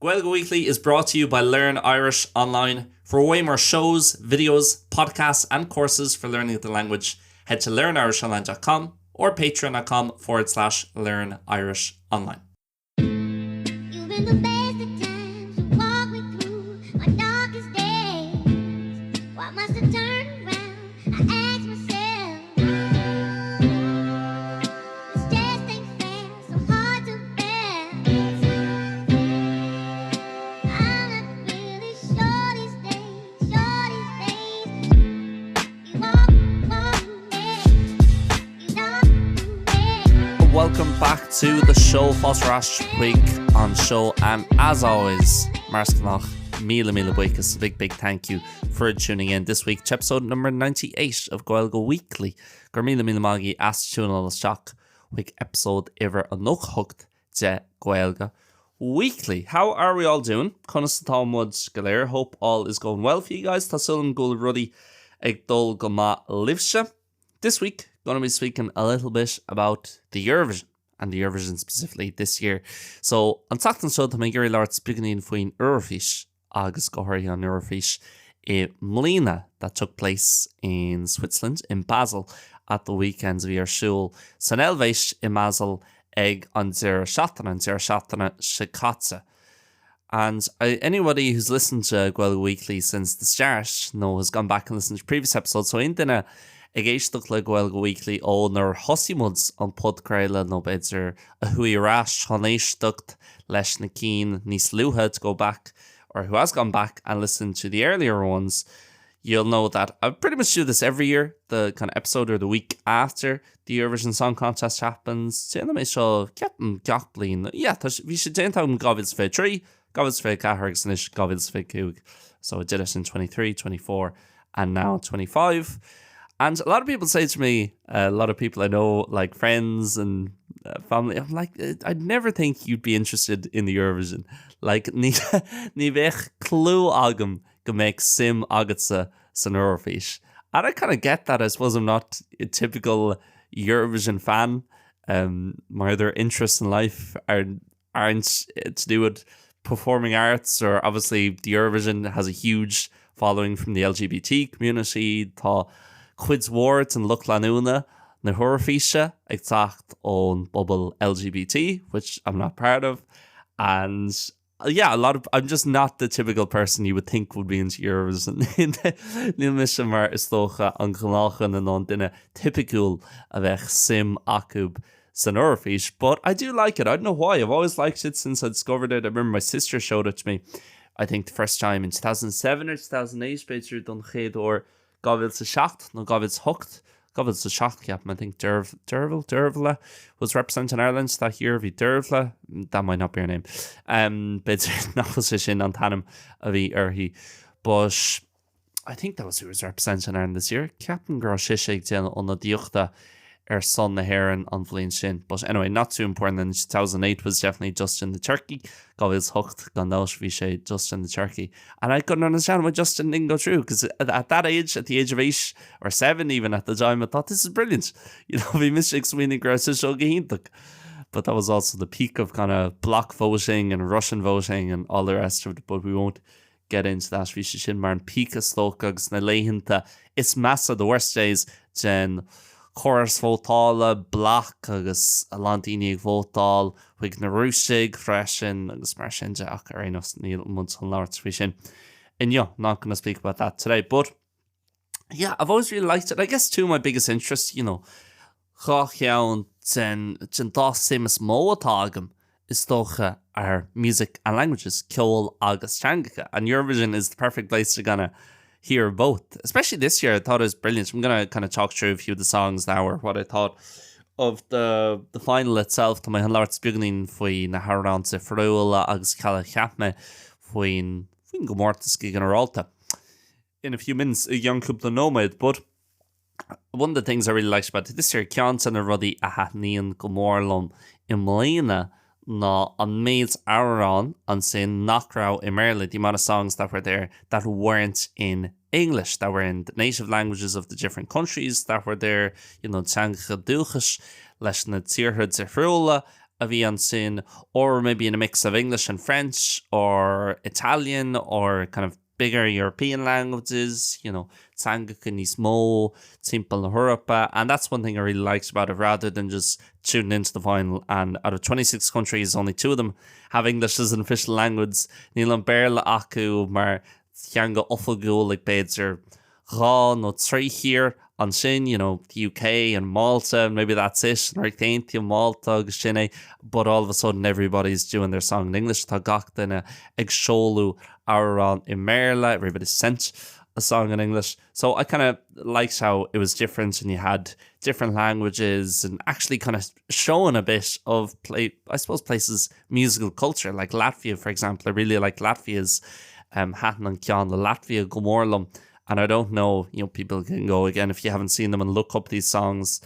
Gaeilge Weekly is brought to you by Learn Irish Online. For way more shows, videos, podcasts and courses for learning the language, head to learnirishonline.com or patreon.com forward slash learn Irish online. You've been the best of times to walk me through my darkest days. Why must I turn around? I ask myself. This just ain't fair, so hard to bear. I'm not really sure these days, sure these days. You walk, walk, you don't, Welcome back to the show Fáilte ar ais chuig an show and as always mar is gnách míle míle buíochas a big big thank you for tuning in this week to episode number 98 of Gaeilge Weekly. Go raibh míle míle maith agaibh as tiúnáil isteach chuig episode uimhir a 98 de Gaeilge Weekly. How are we all doing? Conas atá muid go léir? Hope all is going well for you guys. Tá súil agam go bhfuil rudaí ag dul go maith libhse. This week, gonna be speaking a little bit about the Eurovision and the Eurovision specifically this year. So, an tseachtain seo tá mé ag iarraidh labhairt beagáinín faoin Eoraifís agus go háirithe an Eoraifís i mbliana that took place in Switzerland, in Basel, at the weekend a bhí ar siúl san Eilvéis i mBasel ag an deireadh seachtaine, an deireadh seachtaine seo caite. And anybody who's listened to Gaeilge Weekly since the start nó has gone back and listened to previous episodes, so aon duine ag éisteacht le Gaeilge Weekly ó nuair thosaigh muid an podchraoladh nó b'fhéidir a chuaigh ar ais chun éisteacht leis na cinn níos luaithe to go back or who has gone back and listened to the earlier ones, you'll know that I pretty much do this every year, the kind of episode or the week after the Eurovision Song Contest happens. Déanaim é seo, ceapaim, gach bliain. Yeah, tá, bhí sé déanta agam 2023, 2024 agus anois 2025. So I did it in 23, 24 and now 25. And a lot of people say to me, a lot of people I know, like friends and uh, family, I'm like, I'd never think you'd be interested in the Eurovision. Like, ní, ní bheadh clue agam go mbeadh suim agatsa san Eoraifís. And I kind of get that, I suppose I'm not a typical Eurovision fan. Um, my other interests in life are, aren't to do with performing arts or obviously the Eurovision has a huge following from the LGBT community. Tá cuid mhór den lucht leanúna na hEoraifíse ag teacht ón bpobal LGBT, which I'm not part of, and yeah, a lot of I'm just not the typical person you would think would be into Eurovision. Níl mise mar is dócha an gnáthdhuine nó an duine tipiciúil a bheadh suim acu san Eoraifís, but I do like it. I don't know why. I've always liked it since I discovered it. I remember my sister showed it to me, I think the first time in 2007 or 2008, b'fhéidir don chéad uair 2007 nó 2008, 2007 ceapaim, I think Derv, Derval, Dervla was representing Ireland that year, bhí Dervla, that might not be her name, um, b'fhéidir nach bhfuil sé sin an t-ainm a bhí uirthi, but I think that was who was representing Ireland this year, ceapaim go raibh sise ag déanamh ionadaíochta ar son na hÉireann an bhliain sin. But anyway, not too important then 2008 was definitely Justin the Turkey, 2008 gan dabht bhí sé Justin the Turkey. And I couldn't understand why Justin didn't go through because at that age, at the age of 8 or 7 even at the time, I thought this is brilliant. You know, bhí mise ag smaoineamh go raibh sé seo go hiontach. But that was also the peak of kind of block voting and Russian voting and all the rest of it, but we won't get into that. Bhí sé sin mar an peak is dócha agus na laethanta is measa, the worst days, den chóras vótála, bloc agus a lán daoine ag vótáil chuig na Rúisigh freisin agus mar sin de ach ar aon nós níl muid chun labhairt faoi sin inniu, not gonna speak about that today. But yeah, I've always really liked it. I guess two of my biggest interests, you know, dhá cheann den, den dá suim is mó atá agam is dócha are music and languages, ceol agus teangacha, and Eurovision is the perfect place to kind of hear both. Especially this year, I thought it was brilliant. I'm gonna kind of talk through a few of the songs now or what I thought of the, the final itself. Tá mé chun labhairt beagáinín faoi na hamhráin difriúla agus cad a cheap mé faoin, faoin gcomórtas go ginearálta. In a few minutes, i gceann cúpla nóiméad, but One of the things I really liked about this year, ceann de na rudaí a thaitníonn go mór liom i mbliana ná an méid amhrán ansin nach raibh i mBéarla, the amount of songs that were there that weren't in English, that were in the native languages of the different countries that were there, you know, teangacha dúchais leis na tíortha difriúla. a bhí ansin or maybe in a mix of English and French or Italian or kind of bigger European languages, you know, teangacha níos mó timpeall na hEorpa and that's one thing I really liked about it rather than just tuning into the final and out of 26 countries only two of them have English as an official language níl an Béarla acu mar theanga oifigiúil ag b'fhéidir 2 nó 3 thír ansin, you know, the UK and Malta and maybe that's it, an Ríocht Aontaithe, Malta agus sin é, but all of a sudden everybody's doing their song in English, tá gach duine ag seoladh amhrán i mBéarla, everybody sent a song in English. So I kind of liked how it was different and you had different languages and actually kind of showing a bit of play, I suppose places musical culture like Latvia for example I really like Latvia's um, thaitin an ceann le Latvia go mór liom and I don't know you know people can go again if you haven't seen them and look up these songs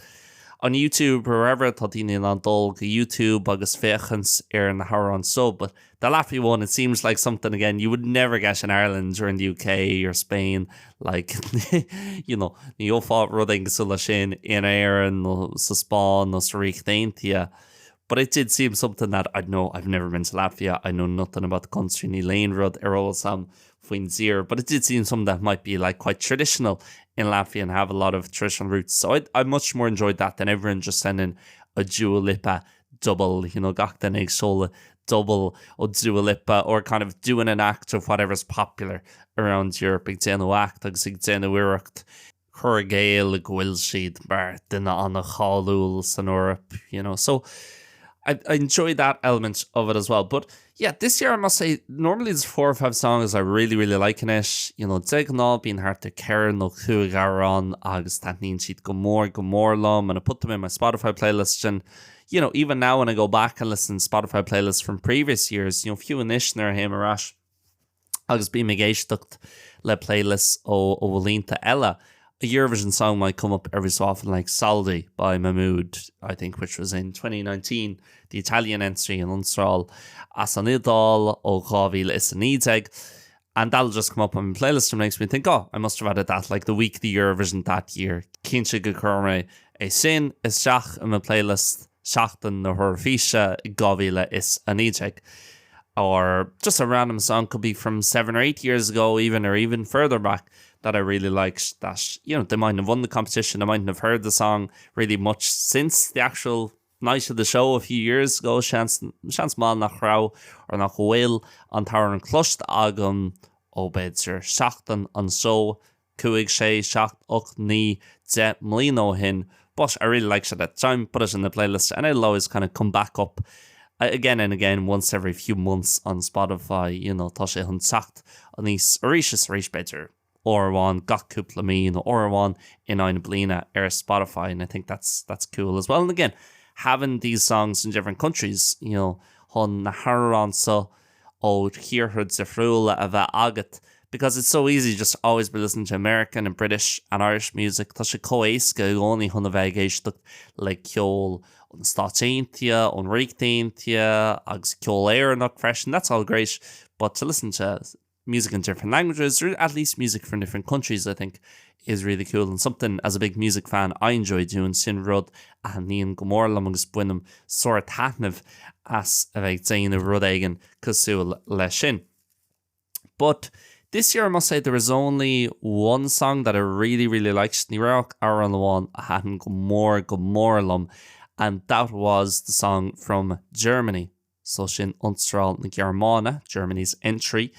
on YouTube or wherever tá daoine in ann dul go YouTube agus féachaint ar na hamhráin so but the Latvia one it seems like something again you would never get in Ireland or in the UK or Spain like you know ní gheofá rud éigin cosúil leis sin in Éirinn nó sa Spáinn nó sa Ríocht Aontaithe But it did seem something that I'd know I've never been to Latvia, I know nothing about the country, níl aon rud ar eolas agam faoin dtír, but it did seem something that might be like quite traditional in Latvia and have a lot of traditional roots. So I, I much more enjoyed that than everyone just sending a Dua Lipa double, you know, gach duine ag seoladh double ó Dua Lipa or kind of doing an act of whatever's popular around Europe ag déanamh act agus ag déanamh iarracht cur i gcéill go bhfuil siad mar duine an-cháiliúil san Eoraip, you know. So I, I enjoy that element of it as well. But yeah, this year I must say, normally there's four or five songs I really, really like in it. You know, de ghnáth bíonn thart ar ceithre nó cúig amhrán agus taitníonn siad go mór go mór liom and I put them in my Spotify playlist and you know, even now when I go back and listen to Spotify playlists from previous years, you know, fiú anois nuair a théim ar ais agus bím ag éisteacht le playlists ó ó bhlianta eile. A Eurovision song might come up every so often like Soldi by Mahmood, I think, which was in 2019, the Italian entry an iontráil as an Iodáil ó 2019. And that'll just come up on my playlist and makes me think, oh, I must have added that like the week the Eurovision that year. Cinnte gur chuir mé é sin isteach i mo playlist seachtain na hEoraifíse 2019. Or just a random song could be from seven or eight years ago even or even further back that I really liked that you know they mightn't have won the competition, I mightn't have heard the song really much since the actual night of the show a few years ago seans seans maith nach raibh or nach bhfuil an t-amhrán cloiste agam ó b'fhéidir seachtain an seó 5, 6, 7, 8, 9, 10 mbliana ó shin but I really liked it at the time, put it in the playlist and it'll always kind of come back up again and again once every few months on Spotify, you know, tá sé chun teacht aníos arís is arís b'fhéidir uair amháin gach cúpla mí nó uair amháin in aghaidh na bliana ar Spotify and I think that's that's cool as well. And again, having these songs in different countries, you know, chun na hamhráin seo ó thíortha difriúla a bheith agat because it's so easy just to always be listening to American and British and Irish music tá sé chomh éasca i gcónaí chun a bheith ag éisteacht le ceol ó na Stáit Aontaithe, ón Ríocht Aontaithe agus ceol Éireannach freisin, that's all great but to listen to music in different languages or at least music from different countries I think is really cool and something as a big music fan I enjoy doing sin rud a thaitníonn go mór liom agus bainim sórt taitneamh as a bheith ag déanamh rud éigin cosúil leis sin. But this year I must say there was only one song that I really really liked ní raibh ach amhrán amháin a thaitin go mór go mór liom and that was the song from Germany. So sin iontráil na Gearmáine, Germany's entry.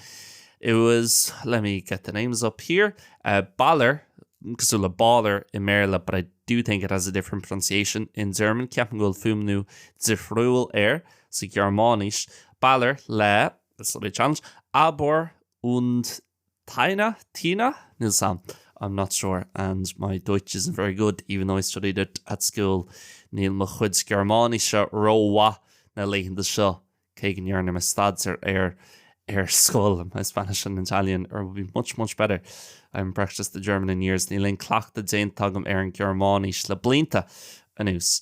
It was, let me get the names up here, uh, Baller, cosúil le baller i mBéarla, but I do think it has a different pronunciation in German, ceapaim go bhfuil fuaimniú difriúil air sa Ghearmáinis. Baller le, this will be a challenge, Abor und Taina? Tina? Níl 's a'm. I'm not sure and my Deutsch isn't very good even though I studied it at school. Níl mo chuid Gearmáinise rómhaith na laethanta seo cé go ndearna mé staidéar air ar scoil. My Spanish and Italian are will be much much better. I haven't practiced the German in years. Níl aon cleachtadh déanta agam ar an Ghearmáinis le blianta anuas.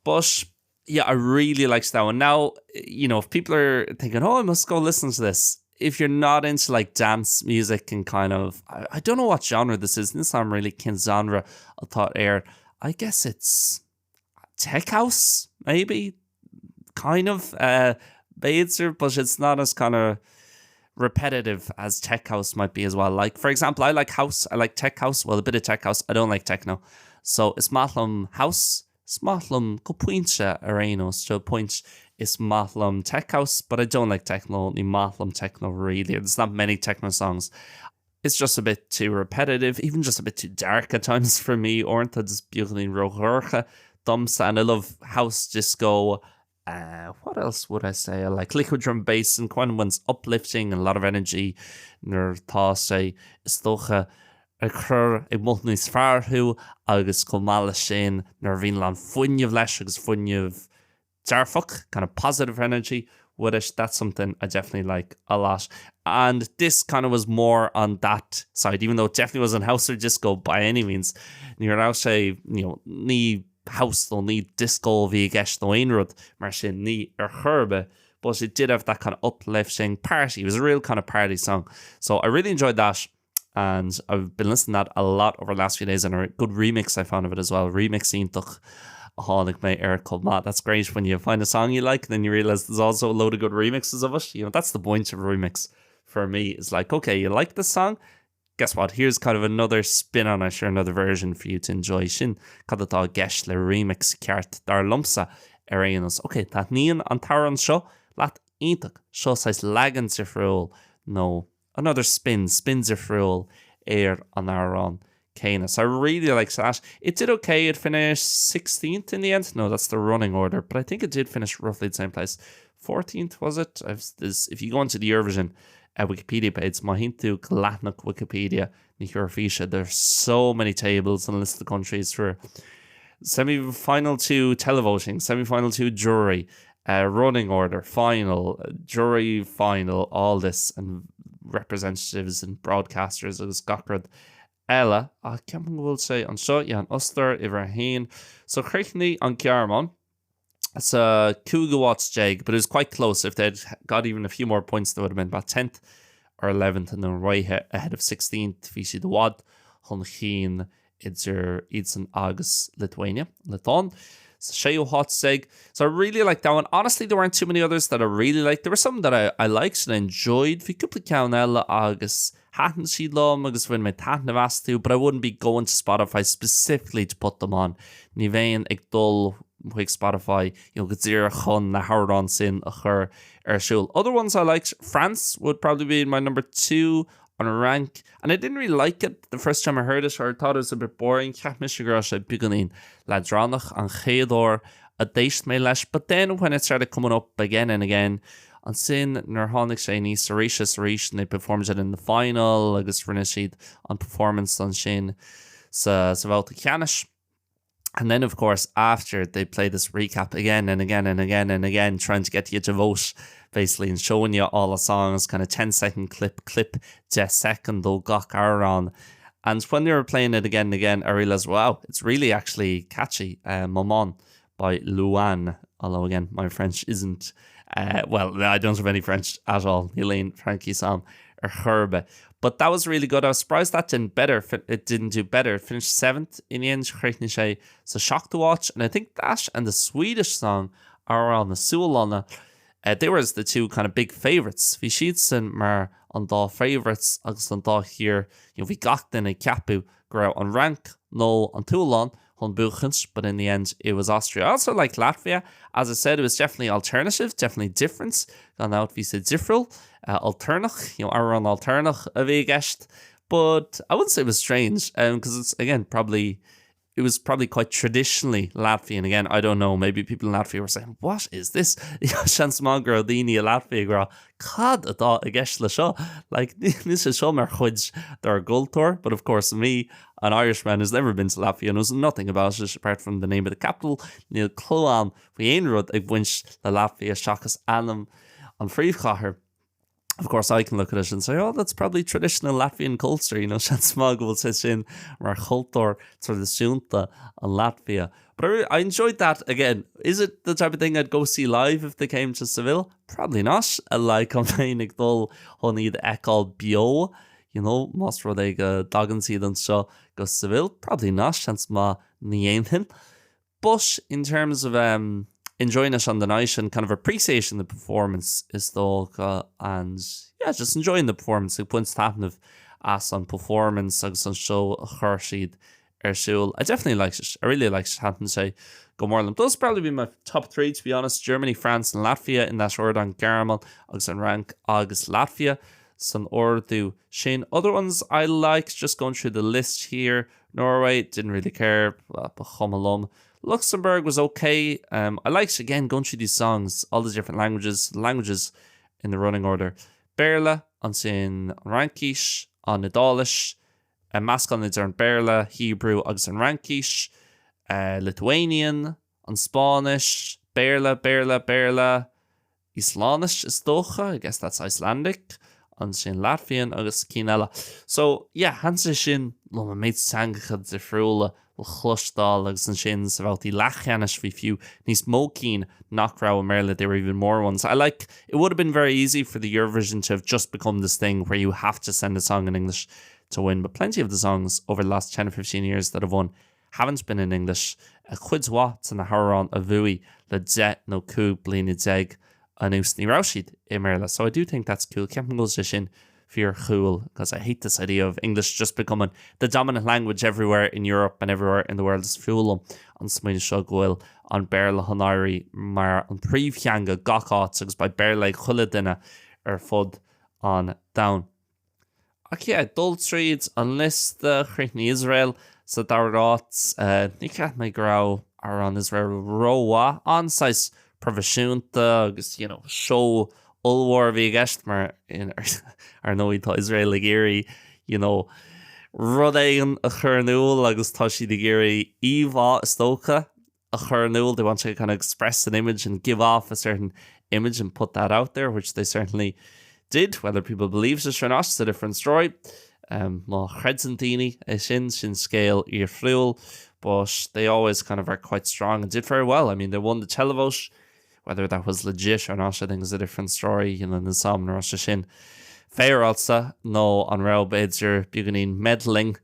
But yeah, I really liked that one. Now, you know, if people are thinking, oh, I must go listen to this. If you're not into like dance music and kind of, I, I don't know what genre this is. This I'm really cén genre atá air. I guess it's tech house, maybe? Kind of, uh, b'fhéidir, but it's not as kind of repetitive as tech house might be as well. Like, for example, I like house, I like tech house, well, a bit of tech house, I don't like techno. So is maith liom house, is maith liom go pointe ar aon nós, to a point is maith liom tech house, but I don't like techno, ní maith liom techno really, there's not many techno songs. It's just a bit too repetitive, even just a bit too dark at times for me, uaireanta just beagáinín ródhorcha domsa, and I love house disco, Uh, what else would I say? I like liquid drum bass and when one's uplifting and a lot of energy nuair atá sé is dócha ag cur ag mothú níos fearr thú agus chomh maith leis sin nuair a bhíonn a lán fuinneamh leis agus fuinneamh dearfach, kind of positive energy with it, that's something I definitely like a lot. And this kind of was more on that side, even though it definitely wasn't house or disco by any means. Ní raibh sé, you know, ní house nó ní disco a bhí i gceist nó aon rud mar sin, ní ar chor ar bith, but it did have that kind of uplifting party, it was a real kind of party song. So I really enjoyed that and I've been listening to that a lot over the last few days and a good remix I found of it as well, remix iontach a tháinig mé air chomh maith. That's great when you find a song you like and then you realise there's also a load of good remixes of it. You know, that's the point of a remix for me. It's like, okay, you like this song? Guess what, here's kind of another spin on it or another version for you to enjoy. Sin cad atá i gceist le remix ceart, dar liomsa ar aon nós. Ok, taitníonn an t-amhrán seo leat? Iontach! Seo saghas leagan difriúil nó another spin, spin difriúil ar an amhrán céanna. So I really liked that. It did okay, it finished 16th in the end. No, that's the running order, but I think it did finish roughly the same place. 14th, was it? I've, this, if you go onto the Eurovision uh, Wikipedia page, má théann tú go leathanach Wikipedia na hEoraifíse, there's so many tables and lists of the countries for semi-final to televoting, semi-final to jury, uh, running order, final, jury final, all this and representatives and broadcasters agus gach rud eile. Ach ceapaim go bhfuil sé anseo, yeah, an Ostair uimhir a haon. So chríochnaigh an Ghearmáin sa cúigiú háit déag, but it was quite close, if they'd got even a few more points they would have been about 10th or 11th and then right ahead of 16th, bhí siad i bhfad chun cinn idir iadsan agus Lithuania, Liotuáin, sa séú háit déag. So I really liked that one. Honestly, there weren't too many others that I really liked. There were some that I, I liked and I enjoyed. Bhí cúpla ceann eile agus thaitin siad liom agus bhain mé taitneamh astu, but I wouldn't be going to Spotify specifically to put them on. Ní bheinn ag dul chuig Spotify you know, go díreach chun na hamhráin sin a chur ar siúl. Other ones I liked, France would probably be my number two on a rank, and I didn't really like it the first time I heard it, or I thought it was a bit boring. Cheap mise go raibh sé beagáinín leadránach an chéad uair a d'éist mé leis, but then when it started coming up again and again, Ansin nuair a tháinig sé aníos arís is arís and they performed it in the final agus rinne siad an performance ansin sa sa bhabhta ceannais. And then of course after they play this recap again and again and again and again trying to get you to vote basically and showing you all the songs kind of 10 second clip clip 10 soicind ó gach amhrán. And when they were playing it again and again I realised wow it's really actually catchy uh, Maman by Louane, although again my French isn't uh, well I don't have any French at all níl aon Fraincis agam ar chor ar bith. But that was really good. I was surprised that didn't better it didn't do better. It finished seventh in the end chríochnaigh sé sa seachtú háit and I think that and the Swedish song Amhrán na Sualainne uh, they were the two kind of big favourites. Bhí siadsan mar an dá favourites agus an dá thír you know, bhí gach duine ag ceapadh go raibh an Fhrainc nó an tSualainn chun buachaint, but in the end it was Austria. I also like Latvia. As I said, it was definitely alternative, definitely different. Gan dabht bhí sé difriúil, uh, alternach, you know, amhrán alternach a bhí i gceist. But I wouldn't say it was strange, because um, it's, again, probably it was probably quite traditionally Latvian. Again, I don't know, maybe people in Latvia were saying, what is this? Seans maith go raibh daoine i Latvia ag rá, cad atá i gceist le seo? Like, níl sé seo mar chuid dár gcultúr, but of course me, an Irishman who's never been to Latvia knows nothing about it apart from the name of the capital, níl clue agam faoi aon rud ag baint le Latvia seachas ainm an phríomhchathair. Of course I can look at it and say, oh, that's probably traditional Latvian culture, you know, seans maith go bhfuil sé sin mar chultúr traidisiúnta an Latvia. But I, I enjoyed that again. Is it the type of thing I'd go see live if they came to Seville? Probably not. Like an mbeinn ag dul chun iad a fheiceáil beo, you know, más rud é go dtagann siad anseo go Seville? Probably not, seans maith ní dhéanfainn. But in terms of um, enjoying it on the night and kind of appreciating the performance is dócha and yeah, just enjoying the performance ag baint taitneamh as an performance agus an seó a chuir siad ar siúl. I definitely liked it. I really liked it. Thaitin sé go mór liom. Those probably be my top 3 to be honest. Germany, France and Latvia in that order an Ghearmáin agus an Fhrainc agus Latvia san ordú sin. Other ones I liked, just going through the list here. Norway, didn't really care, ba chuma liom. Luxembourg was okay. Um, I liked again going through these songs, all the different languages, languages in the running order. Béarla, ansin an Fhraincis, an Iodáilis, meascán idir an Béarla, Hebrew agus an Fhraincis, Lithuanian, an Spáinnis, Béarla, Béarla, Béarla, Íoslainnis is dócha, I guess that's Icelandic, ansin Latvian agus cinn eile. So, yeah, thaitin sé sin liom an méid teangacha difriúla le cloisteáil agus ansin sa bhabhtaí leathcheannais bhí fiú níos mó cinn nach raibh i mBéarla, there were even more ones. I like, it would have been very easy for the Eurovision to have just become this thing where you have to send a song in English to win, but plenty of the songs over the last 10 or 15 years that have won haven't been in English, cuid mhaith de na hamhráin a bhuaigh le 10 nó 15 bliana anuas ní raibh siad i mBéarla. So I do think that's cool. Ceapaim go bhfuil sé sin fíor-cool because I hate this idea of English just becoming the dominant language everywhere in Europe and everywhere in the world. Is fuath liom an smaoineamh seo go bhfuil an Béarla chun éirí mar an príomhtheanga gach áit agus beidh Béarla ag chuile duine ar fud an domhain. Ach yeah, dul tríd an liosta, chríochnaigh Iosrael sa dara háit. Ní cheap mé go raibh amhrán Iosrael rómhaith, an-saghas proifisiúnta agus you know, seó ollmhór a bhí i gceist mar ar ndóigh tá Iosrael ag iarraidh you know, rud éigin a chur in iúl agus tá siad ag iarraidh íomhá is dócha a chur in iúl, they want to kind of express an image and give off a certain image and put that out there, which they certainly did. Whether people believe it or not, it's a different story. Um, má chreideann daoine é sin sin scéal difriúil, but they always kind of are quite strong and did very well. I mean, they won the televote, whether that was legit or not, I think is a different story. You know, níl a fhios agam an raibh sé sin féaráilte nó an raibh b'fhéidir beagáinín meddling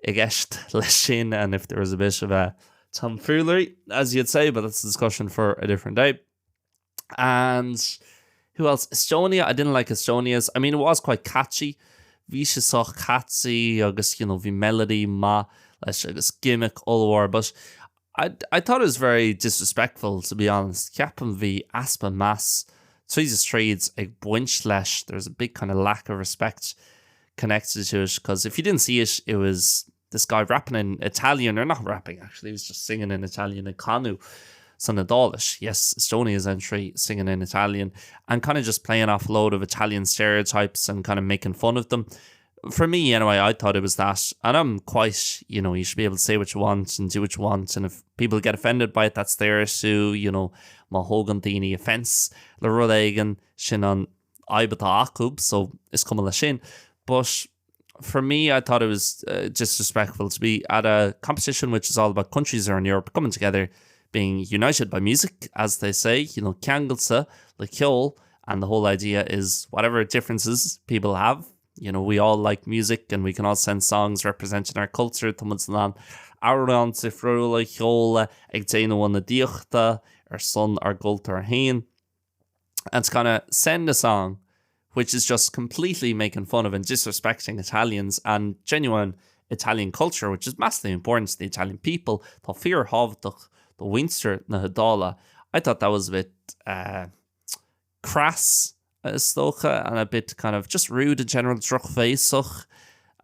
i gceist leis sin and if there was a bit of a tomfoolery, as you'd say, but that's a discussion for a different day. And who else? Estonia, I didn't like Estonia's. I mean, it was quite catchy. Bhí sé sách catchy agus you know, bhí melody maith leis agus gimmick ollmhór, but I, I thought it was very disrespectful, to be honest. Ceapaim bhí easpa meas tríd is tríd ag baint leis. There's a big kind of lack of respect connected to it, because if you didn't see it, it was this guy rapping in Italian, or not rapping actually, he was just singing in Italian ag canadh san Iodáilis. Yes, Estonia's entry singing in Italian and kind of just playing off a load of Italian stereotypes and kind of making fun of them. For me, anyway, I thought it was that. And I'm quite, you know, you should be able to say what you want and do what you want. And if people get offended by it, that's their issue, you know, má thógann daoine offense le rud éigin sin an fhadhb atá acu, so is cuma leis sin. But for me, I thought it was uh, disrespectful to be at a competition which is all about countries around Europe coming together, being united by music, as they say, you know, ceangailte le ceol, and the whole idea is whatever differences people have, you know, we all like music and we can all send songs representing our culture, tá muid in ann amhráin difriúla a sheoladh ag déanamh ionadaíochta ar son ár gcultúr féin. And to kind of send a song which is just completely making fun of and disrespecting Italians and genuine Italian culture, which is massively important to the Italian people, tá fíorthábhachtach do mhuintir na hIodáile. I thought that was a bit uh, crass is dócha and a bit kind of just rude in general, drochbhéasach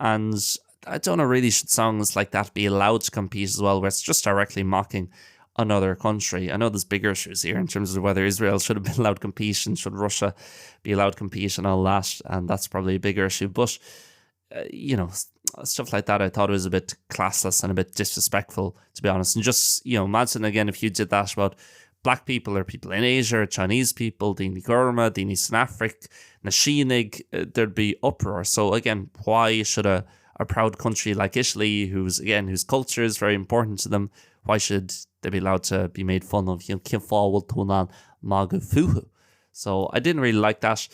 and I don't know really should songs like that be allowed to compete as well, where it's just directly mocking another country. I know there's bigger issues here in terms of whether Israel should have been allowed to compete and should Russia be allowed to compete and all that, and that's probably a bigger issue. But uh, you know, stuff like that, I thought it was a bit classless and a bit disrespectful, to be honest. And just, you know, imagine again if you did that about black people or people in Asia or Chinese people, daoine gorma, daoine san Afraic, na Sínigh, uh, there'd be uproar. So again, why should a, a proud country like Italy, who's again whose culture is very important to them, why should they be allowed to be made fun of? You know, cén fáth a bhfuil tú in ann magadh fúthu? So I didn't really like that.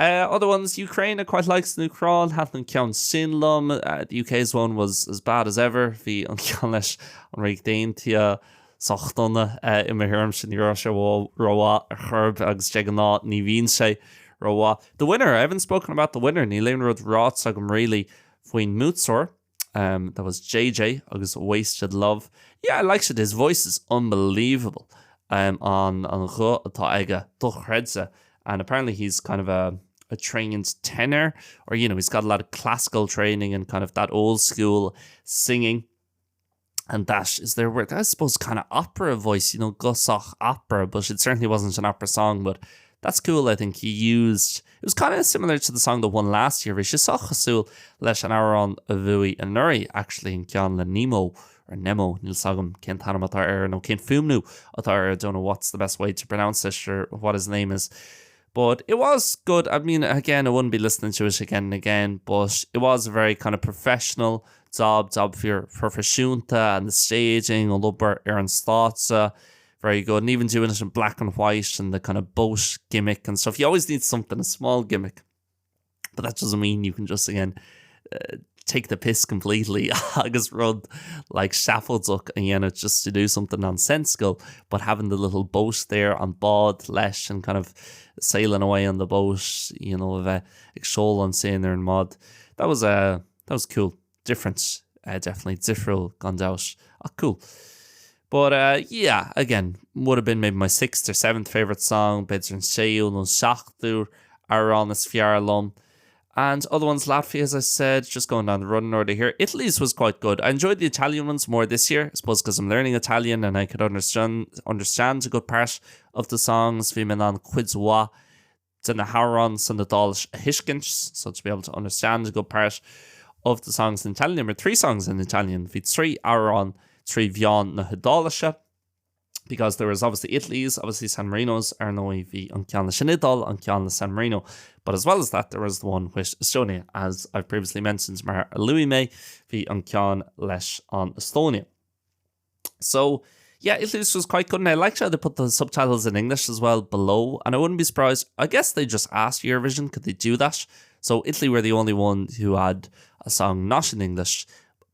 Uh, other ones, Ukraine I quite liked an Úcráin, thaitin an ceann sin liom. Uh, the UK's one was as bad as ever. Bhí an ceann leis an Ríocht Aontaithe. sách dona i mo thuairimse, ní raibh sé rómhaith ar chor ar bith agus de ghnáth ní bhíonn sé rómhaith. The winner, I haven't spoken about the winner, níl aon rud ráite agam really faoin mbuaiteoir. Um, that was JJ agus Wasted Love. Yeah, I liked it, his voice is unbelievable. Um, an an ghuth atá aige dochreidte and apparently he's kind of a a trained tenor or you know he's got a lot of classical training and kind of that old school singing and that is there were I suppose kind of opera voice you know guth sách opera but it certainly wasn't an opera song but that's cool I think he used it was kind of similar to the song that won last year bhí sé sách cosúil leis an amhrán a bhuaigh anuraidh actually an ceann le Nemo or Nemo níl 's agam cén t-ainm atá air nó cén fuaimniú atá air I don't know what's the best way to pronounce it or what his name is but it was good I mean again I wouldn't be listening to it again and again but it was a very kind of professional job jab fíorphroifisiúnta and the staging an obair ar an stáitse very good and even doing it in black and white and the kind of boat gimmick and stuff you always need something a small gimmick but that doesn't mean you can just again uh, take the piss completely agus rud like seafóideach a dhéanamh just to do something nonsensical but having the little boat there an bád leis and kind of sailing away on the boat you know a bheith ag seoladh ansin ar an mbád that was a uh, that was cool different uh, definitely difriúil gan dabht ach cool but uh, yeah again would have been maybe my sixth or seventh favorite song b'fhéidir an séú nó seachtú amhrán is fearr liom And other ones, Latvia, as I said, just going down the running order here. Italy's was quite good. I enjoyed the Italian ones more this year, I suppose because I'm learning Italian and I could understand understand a good part of the songs. Bhí mé in ann cuid mhaith de na hamhráin san Iodáilis a thuiscint, so to be able to understand a good part of the songs in Italian. There were 3 songs in Italian, bhí 3 amhrán trí mheán na hIodáilise. Because there was obviously Italy's, obviously San Marino's, ar ndóigh bhí an ceann leis an Iodáil, an ceann le San Marino, but as well as that there was the one with Estonia, as I've previously mentioned, mar a luaigh mé, bhí an ceann leis an Estonia. So yeah, Italy's was quite good and I liked how they put the subtitles in English as well below and I wouldn't be surprised, I guess they just asked Eurovision could they do that? So Italy were the only one who had a song not in English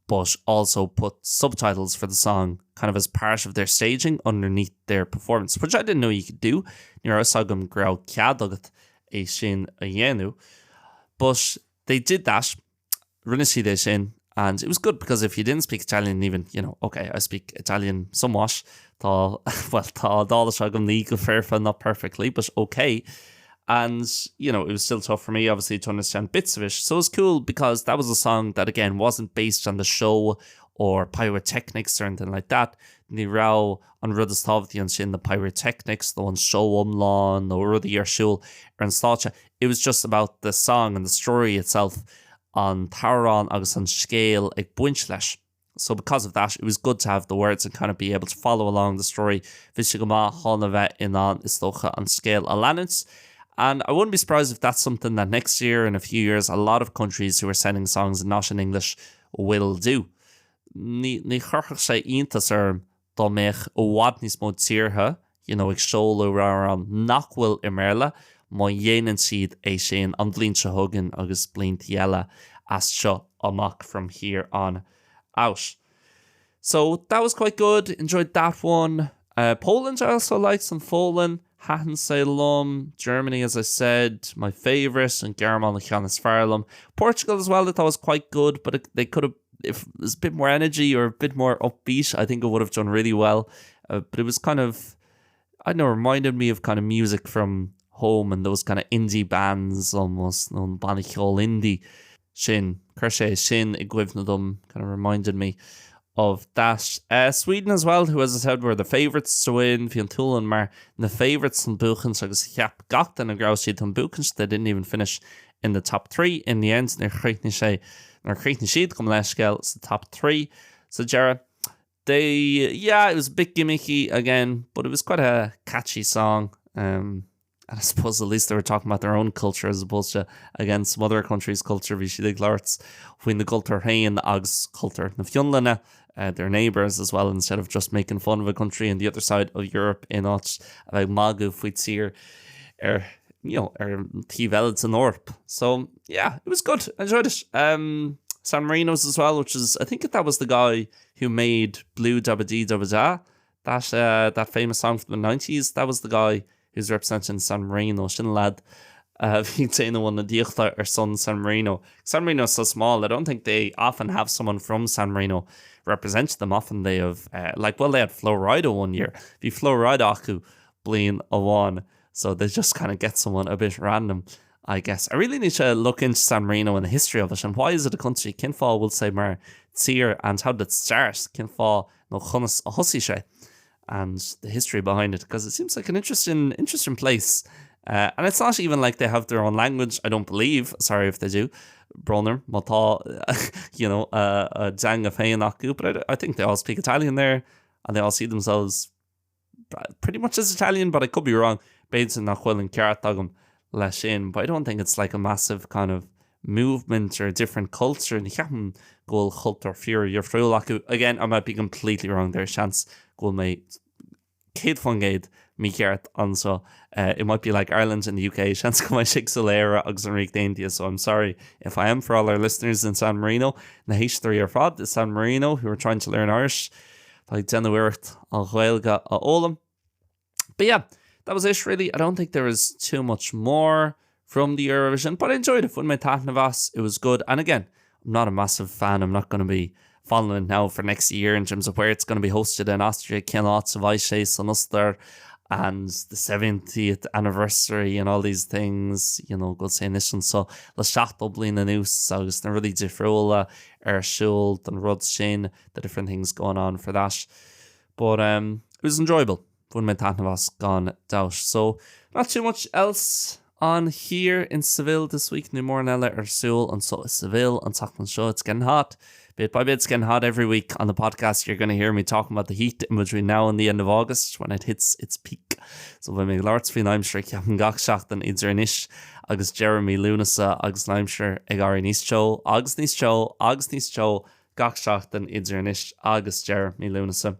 but also put subtitles for the song kind of as part of their staging underneath their performance, which I didn't know you could do. Ní raibh a fhios agam go raibh cead agat é sin a dhéanamh. But they did that, rinne siad é sin, and it was good because if you didn't speak Italian even, you know, okay, I speak Italian somewhat, tá, well, tá Iodáilis agam ní go foirfe, not perfectly, but okay. And, you know, it was still tough for me, obviously, to understand bits of it. So it was cool because that was a song that, again, wasn't based on the show or pyrotechnics or anything like that. Ní raibh an rud is tábhachtaí ansin na pyrotechnics nó an seó iomlán nó rudaí ar siúl ar an stáitse. It was just about the song and the story itself, an t-amhrán agus an scéal ag baint leis. So because of that, it was good to have the words and kind of be able to follow along the story. Bhí sé go maith chun a bheith in ann, is dócha, an scéal a leanúint. And I wouldn't be surprised if that's something that next year, in a few years, a lot of countries who are sending songs not in English will do. Ní ní chuirfeadh sé iontas orm dá mbeadh i bhfad níos mó tíortha you know ag seoladh amhrán nach bhfuil i mBéarla má dhéanann siad é sin an bhliain seo chugainn agus blianta eile as seo amach from here on out. So that was quite good, enjoyed that one. Uh, Poland I also liked an Pholainn, thaitin sé liom, Germany as I said, my favourite, an Ghearmáin an ceann is fearr liom. Portugal as well I thought was quite good, but it, they could have if there's a bit more energy or a bit more upbeat, I think it would have done really well. Uh, but it was kind of, I don't know, reminded me of kind of music from home and those kind of indie bands almost, nó an banna ceoil indie sin. Chuir sé sin i gcuimhne dom, kind of reminded me of that. Uh, Sweden as well, who as I said were the favourites to win, bhí an tSualainn mar na favourites chun buachaint agus cheap gach duine go raibh siad chun buachaint, they didn't even finish in the top 3 in the end, níor chríochnaigh sé, níor chríochnaigh siad gabh mo leithscéal sa top 3 sa deireadh. They, yeah, it was a bit gimmicky again, but it was quite a catchy song. Um, and I suppose at least they were talking about their own culture as opposed to again some other country's culture bhí siad ag labhairt faoina gcultúr féin agus cultúr na Fionlainne uh, their neighbours as well instead of just making fun of a country on the other side of Europe in áit a bheith ag magadh faoi tír ar you know, ar an taobh eile den Eoraip. So yeah, it was good. I enjoyed it. Um, San Marino's as well, which is I think that was the guy who made Blue Da Ba Dee Da Ba Da. That uh, that famous song from the 90s, that was the guy who's representing San Marino sin leaid a bhí ag déanamh ionadaíochta ar son San Marino. San Marino is so small, I don't think they often have someone from San Marino represent them often they have uh, like well they had Flo Rida one year. Bhí Flo Rida acu bliain amháin so they just kind of get someone a bit random. I guess. I really need to look into San Marino and the history of it and why is it a country cén fáth a bhfuil sé mar tír and how did it start cén fáth nó conas a thosaigh sé and the history behind it because it seems like an interesting interesting place uh, and it's not even like they have their own language I don't believe sorry if they do brón orm má tá you know uh, a dteanga féin acu but I, I think they all speak Italian there and they all see themselves pretty much as Italian but I could be wrong b'fhéidir nach bhfuil an ceart agam leis sin but I don't think it's like a massive kind of movement or a different culture ní cheapaim go bhfuil cultúr fíor-dhifriúil acu again I might be completely wrong there seans go bhfuil mé 100% mícheart anseo uh, it might be like Ireland and the UK seans go mbeidh sé cosúil le Éire agus an Ríocht Aontaithe so I'm sorry if I am for all our listeners in San Marino na héisteoirí ar fad i San Marino who are trying to learn Irish Tá ag déanamh iarracht an Ghaeilge a fhoghlaim. But yeah, that was it really. I don't think there is too much more from the Eurovision, but I enjoyed it. Bhain mé taitneamh as, it was good. And again, I'm not a massive fan. I'm not going to be following it now for next year in terms of where it's going to be hosted in Austria, cén áit a bheidh sé san Ostair and the 70th anniversary and all these things, you know, go sé anois anseo le 70 bliain anuas agus na rudaí difriúla ar siúl don rud sin. the different things going on for that. But um, it was enjoyable. Bhain mé taitneamh as gan dabht. So, not too much else on here in Seville this week. Níl mórán eile ar siúl anseo i Seville an tseachtain seo. It's getting hot. Bit by bit, it's getting hot every week on the podcast. You're going to hear me talking about the heat in between now and the end of August when it hits its peak. So beidh mé ag labhairt faoin aimsir ceapaim gach seachtain idir anois agus deireadh mí Lúnasa agus an aimsir ag éirí níos teo agus níos teo agus níos teo gach seachtain idir anois agus deireadh mí Lúnasa.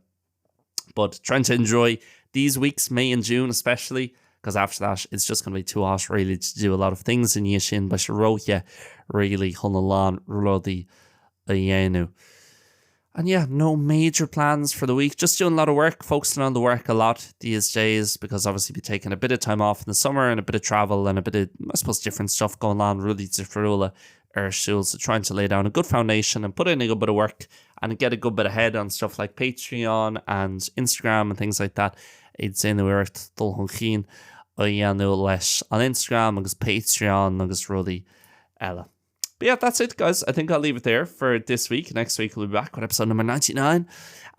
But trying to enjoy these weeks, May and June especially, because after that it's just going to be too hot really to do a lot of things i ndiaidh sin beidh sé róthe really chun a lán rudaí a dhéanamh. And yeah, no major plans for the week, just doing a lot of work, focusing on the work a lot these days because obviously be taking a bit of time off in the summer and a bit of travel and a bit of I suppose different stuff going on rudaí difriúla ar siúl so trying to lay down a good foundation and put in a good bit of work and get a good bit ahead on stuff like Patreon and Instagram and things like that ag déanamh iarracht dul chun cinn a dhéanamh leis an Instagram agus Patreon agus rudaí eile. But yeah, that's it guys. I think I'll leave it there for this week. Next week we'll be back with episode number 99.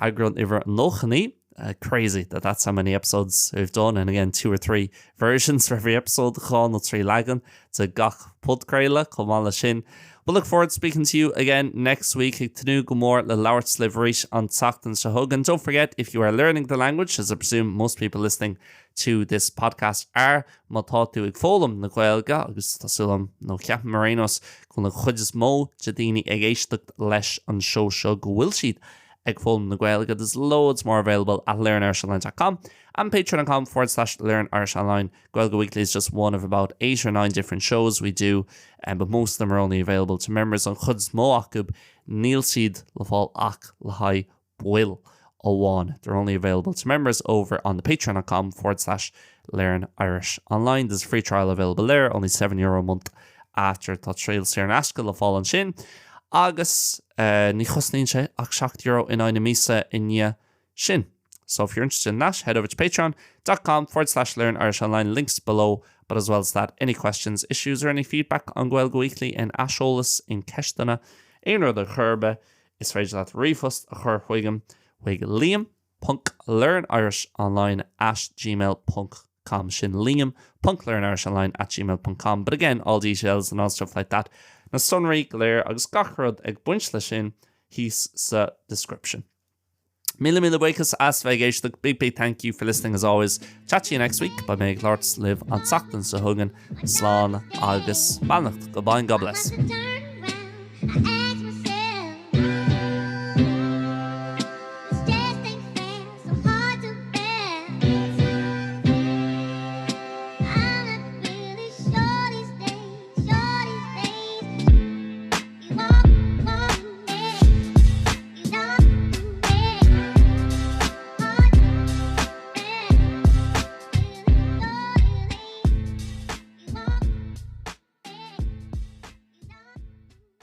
Eagrán uimhir 99. Uh, crazy that that's how many episodes we've done and again two or three versions for every episode dhá nó trí leagan de gach podchraoladh chomh maith leis sin. We'll look forward to speaking to you again next week ag tnúth go mór le labhairt libh arís an tseachtain seo chugainn. Don't forget if you are learning the language, as I presume most people listening to this podcast are, má tá tú ag foghlaim na Gaeilge agus tá súil agam nó ceapaim ar aon nós go bhfuil an chuid is mó de daoine ag éisteacht leis an seó seo go bhfuil siad ag foghlaim na Gaeilge. There's loads more available at learnirishonline.com and patreon.com forward slash learnirishonline. Gaeilge Weekly is just one of about eight or nine different shows we do, um, but most of them are only available to members. An chuid is mó acu níl siad le fáil ach le haghaidh baill amháin. They're only available to members over on the patreon.com forward slash learn Irish online. There's a free trial available there, only €7 a month after tá triail saor in aisce le fáil ansin. Agus uh, ní chosnaíonn sé ach €7 in aghaidh na míosa i ndiaidh sin. So if you're interested in that, head over to patreon.com forward slash learn Irish online, links below, but as well as that, any questions, issues or any feedback on Gaeilge Weekly aon aiseolas, aon ceisteanna, aon rud ar chor ar bith, is féidir leat ríomhphost a chur chuigam chuig liam ponc learnirishonline at gmail ponc com sin liam ponc learnirishonline at gmail ponc com but again all details and all stuff like that na sonraí go léir agus gach rud ag baint leis sin thíos sa description. Míle míle buíochas as bheith ag éisteacht big big thank you for listening as always. Chat to you next week beidh mé ag labhairt libh an tseachtain seo chugainn slán agus beannacht goodbye and God bless.